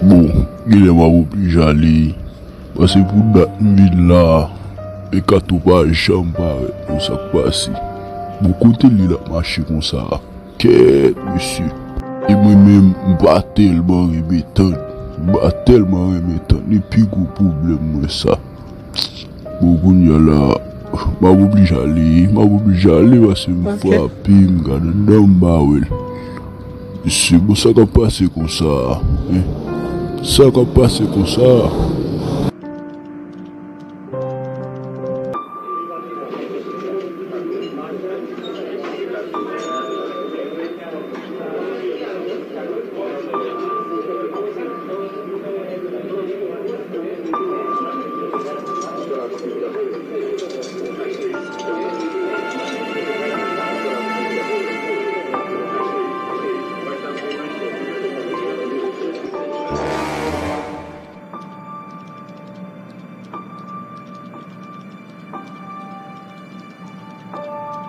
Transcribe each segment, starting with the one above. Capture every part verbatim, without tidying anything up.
Bon, genlè m ap oblije ale, paske pou dat m vin la, e Kato pa janm parèt, non, sa k pase? Bon, kote li l ap mache konsa a? Kèt, mesye. E mwen menm, m pa tèlman renmen tann. M pa tèlman renmen tann. E pi gwo pwoblèm mwen sa. Bon, kounye a la, m ap oblije ale, m ap oblije ale paske m frape, m gade anndan m pa wè l. Mesye, bon, sa k ap pase konsa a, en? Sa k ap pase konsa a?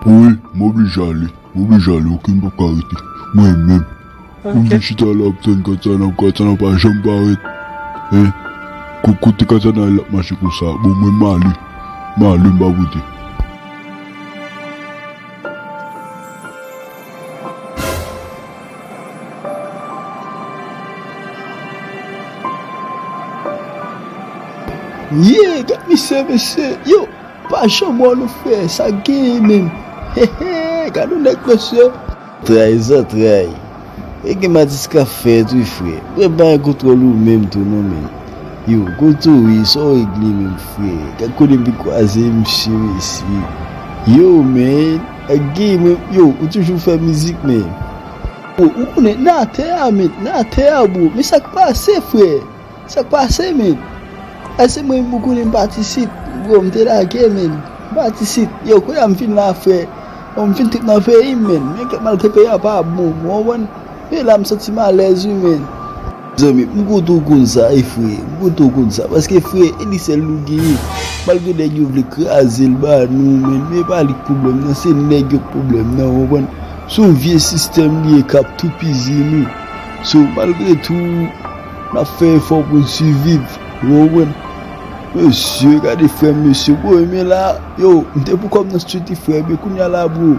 Wi, m oblije ale. M oblije ale, oke, m p ap ka rete. Mwen menm. Pou m vin chita la ap tann Katana, pou Katana pa janm parèt. Hein? Ko-, kote Katana al ap mache konsa? Bon, mwen m ale. M ale, m pa pote. Ye, gad misye, mesye. Yo, pa janm wè nou, frè. Sa genyen menm. Hehe, gad yon nèg, mesye. Zantray, zantray. E gen matis k ap fèt wi, frè. Mwen pa gen kontwòl ou menm tou non, men. Yo, kote w ye, sa w regle menm, frè? Gad kote m vin kwaze misye, mesye. Yo, men, ak gen mwen, yo, ou toujou fè mizik, men. Bro, ou konnen, n atè a, men, n atè a, bro. Men sa k pase, frè? Sa k pase, men? Èske mwen, ou konnen m pa t isit? Bro, m te lage, men. M pa t isit. Yo, kounye a m vin la, frè. Bon, m vin trip nan peyi m, men. Men kèk malgre peyi a pa bon, ou konprann? Men la, m santi m alèz, wi, men. Zanmi, m kontan w konn sa, e frè. M kontan w konn sa. Paske, frè, e li sèl nou genyen. Malgre nèg yo vle kraze l ba nou, men, men e pa li k pwoblèm nan, se nèg yo k pwoblèm nan, ou konprann? Se yon vye sistèm li ye k ap toupizi nou. So, malgre tou, n ap fè efò pou n siviv, ou konprann? Mesye, gade frè m, mesye, bro, men la, yo, m te pou kòm nan street, frè, men kounye a la, bro,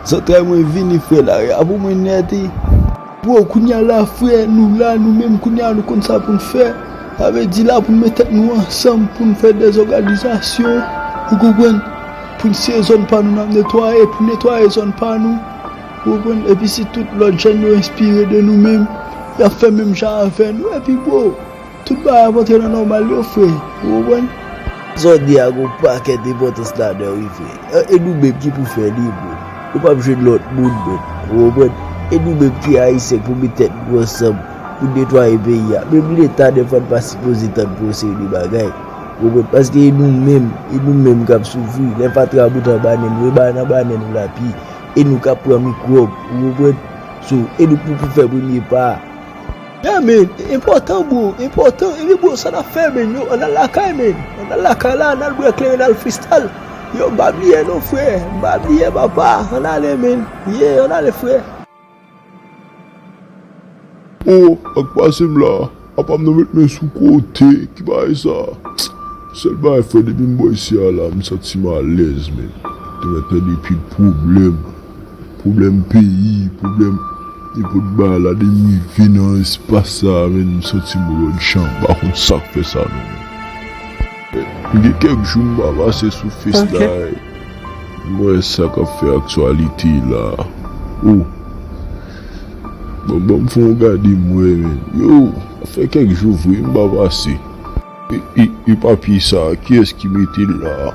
zantray mwen vini, frè, lari a pou mwen nèt, wi. Bro, kounye a la, frè, nou la, nou menm, kounye a, nou konn sa pou n fè. Sa vle di la, pou n met tèt nou ansanm, pou n fè dèzòganizasyon, ou konprann? Pou n se zòn pa nou n ap netwaye, pou n netwaye zòn pa nou. Ou konprann? Epi si tout lòt jèn yo enspire de nou menm, y ap fè menm jan avè nou. Epi, bro, tout bagay ap antre nan nòmal yo, frè. Ou konprann? Sa w di a gon pakèt enpòtans ladan, wi, frè. E, e nou menm ki pou fè li, bro. Nou p ap jwenn lòt moun, men. Ou konprann? E nou menm ki Ayisyen k pou met tèt nou ansanm pou netwaye peyi a. Menm Leta, dèfwa, n pa sipoze tann pou yon seri de bagay. Ou konprann? Paske e nou menm, e nou menm k ap soufri. Lè fatra bout anba nen nou, e ba nan ba nen nou l ap ye. E nou k ap pran mikwòb, ou konprann? So, e nou pou, pou fè premye pa a. Yeah, men, enpòtan, bro, enpòtan. Epi, bro, sa n ap fè, men, yo, ann al lakay, men. Ann al lakay la, ann al bwè kleren, ann al freestyle. Yo, m pa bliye non, frè. M pa bliye, papa. Ann ale, men. Yeah, ann ale, frè. Oh, sa k pase m la? Apa m nan met men sou kote? Ki bagay sa? Sèl bagay, frè, depi m bò isi a la, m santi m alèz, men. Te mèt pèdi pil pwoblèm. Pwoblèm peyi, pwoblèm nenpòt bagay la, depi m rive nan espas sa a, men, m santi m yon lòt jan, m pa konn sa k fè sa, non, men. M gen kèk jou m pa pase sou Face la. M wè sa k ap fè aktyalite la. Oh. Bon, ban m fè yon gade m wè, men. Yo, sa fè kèk jou vre m pa pase. E, e, e papye sa, kiyès ki mete l la?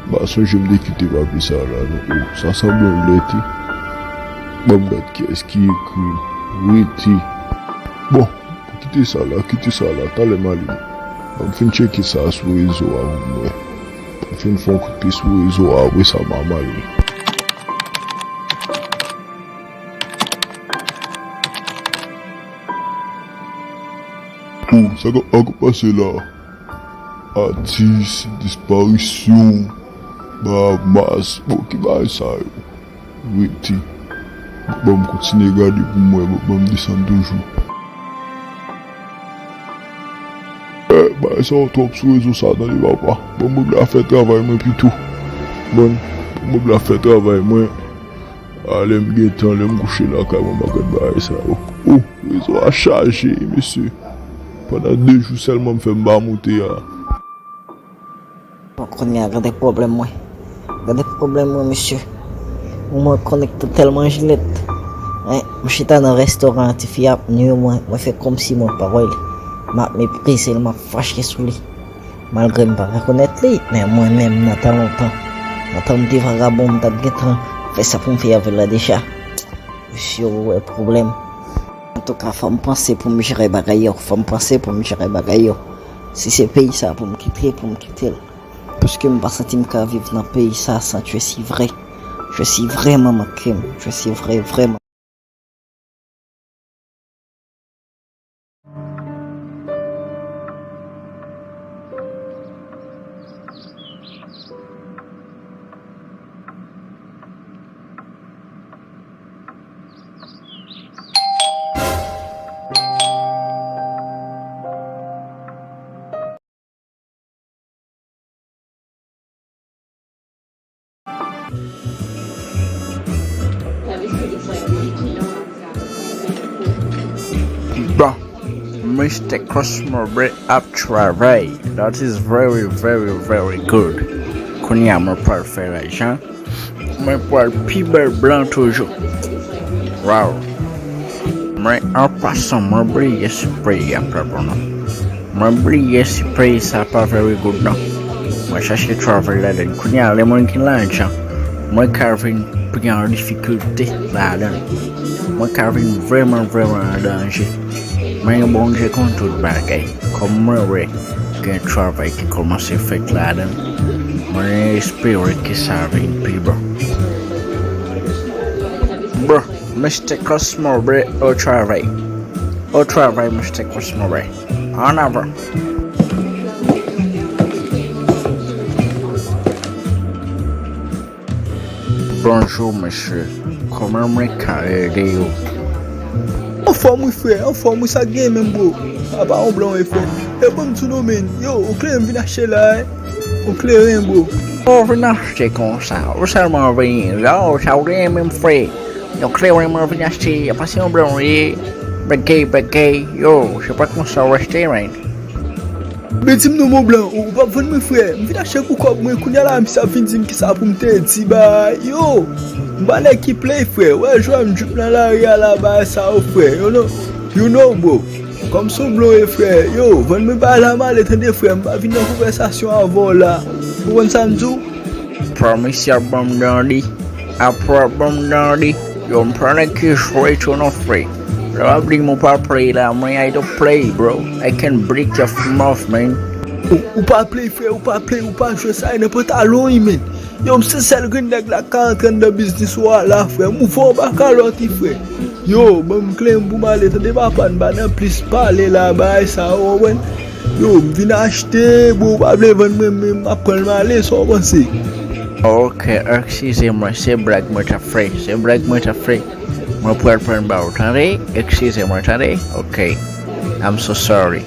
M pa sonje m te kite papye sa la, non. Oh, sa sanble yon lèt, wi. Ban m gad kiyès ki ekri l. Rete. Bon, kite sa la, kite sa la, talè m ale. Ban m fin tcheke sa sou rezo a pou m wè. M fin fè yon kout pye sou rezo a, apre sa m a m ale. Oh, sa k ap, sa k ap pase la? Atis, disparisyon, Bahamas, bon, ki bagay sa yo? Rete. Ban m kontinye gade pou m wè, ban, ban m desann toujou. Bagay sa yo twòp sou rezo sa, tande papa. Ban m rele a fè travay mwen pito. Bon, ban m rele a fè travay mwen. A, lè m gen tan, lè m kouche lakay mwen, m pa gad bagay sa yo. O, rezo a chaje, mesye. Pandan de jou sèlman m fè m pa moute a. Bon, kounye a, gade pwoblèm mwen. Gade pwoblèm mwen, mesye. Mwen konekte tèlman jilèt. Hein, m chita nan restoran an, tifi ap nwi mwen, mwen fè kòmsi mwen pa wè li. M ap meprize l, m ap fache sou li. Malgre m pa rekonèt li, men mwen menm nan tan lontan, nan tan m te vagabon, m t ap gentan fè sa pou m fè avè l la deja. Mesye, ou wè pwoblèm. Antouka, fò m panse pou m jere bagay yo, fò m panse pou m jere bagay yo. Si se peyi sa pou m kite, pou m kite l. Paske m pa santi m ka viv nan peyi sa san Tracy vre. Tracy vrèman manke m. Tracy vre, vrèman. Bon, Mister Cosmo Bray ap travay. That is very, very, very good. Kounye a mwen pral fè lajan. Mwen pral pi bèl blan toujou. Wow. Mwen, an pasan, mwen bliye si peyi a pa bon non. Mwen bliye si peyi sa pa very good non. Mwen chache travay ladan l. Kounye a, lè mwen gen lajan, mwen ka vin pran difikilte ladan l. Mwen ka vin vrèman, vrèman an danje. Men Bondye konn tout bagay. Kòm mwen wè, gen travay ki kòmanse fèt ladan l. Mwen espere ke sa vin pi bon. Bon, Mister Cosmo Bray, au travail. Au travail, Mister Cosmo Bray. En avant. Bonjou, mesye. Kòman mwen ka ede w? Anfòm wi, frè. Anfòm wi, sa k gen menm, bro? Apa yon blan wi, frè. E ban m di w non, men. Yo, yon kleren m vin achte la, wi. Yon kleren, bro. Ou vin achte konsa. Ou sèlman vin la, sa w gen menm, frè. Yon kleren mwen vin achte, pase yon blan wi. Bagay, bagay. Yo, se pa konsa w achte, men. Men di m non, mon blan, ou, ou p ap vann mwen, frè? M vin achte pou kòb mwen, kounye a la, misye ap vin di m kisa pou m te di, bay. Yo, m pa nèg ki play, frè. Wè, jwè m drip nan lari a la, bay sa yo, frè. You know, you know, bro. Kòm se yon blan ye, frè. Yo, vann mwen bagay la, m ale, tande, frè. M pa vin nan konvèsasyon avè w la. Ou konprann sa m di w? Promise y ap ban m dandi. Aprè bon m nan li, yo, m pa nèg ki jwe tou non, frè. Lè w ap di m ou pa play la, mwen, I don't play, bro. I can break your mouth, man. Ou, ou pa play, frè, ou pa play, ou pa jwe sa, e nan pantalon wi, men. Yo, m se sèl grenn nèg la k ka antre anndan biznis ou a la, frè. M ouvè w anba kalòt wi, frè. Yo, ban m kle m pou m ale, tande papa, n pa nan plis pale la, bagay sa, ou konprann? Yo, m vin achte, bro, ou pa vle vann mwen, men m ap pran l, m ale, sa w panse? Ok, eskize mwen, se blag mwen t ap fè, se blag mwen t ap fè. Mwen pral pran ba w, tande? Eskize mwen, tande? Ok. I'm so sorry.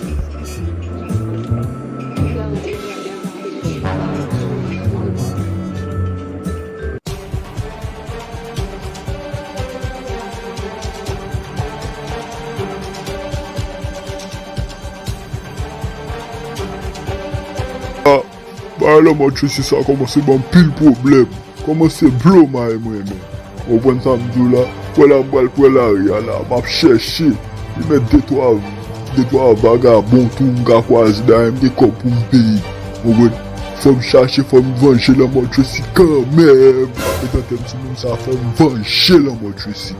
Ah, bagay lanmò Tracy sa kòmanse ban m pil pwoblèm. Kòmanse blow mind mwen, men. Ou konprann sa m di w la? Wè la, m pral pran lari a la, m ap chèche. Li mèt de twa, de twa vagabon tou, m ka kwaze, dayè m gen kòb pou m peye. Ou konprann? Fò m chache, fò m vanje lanmò Tracy kanmenm. M ap met an tèt timoun sa, fò m vanje lanmò Tracy.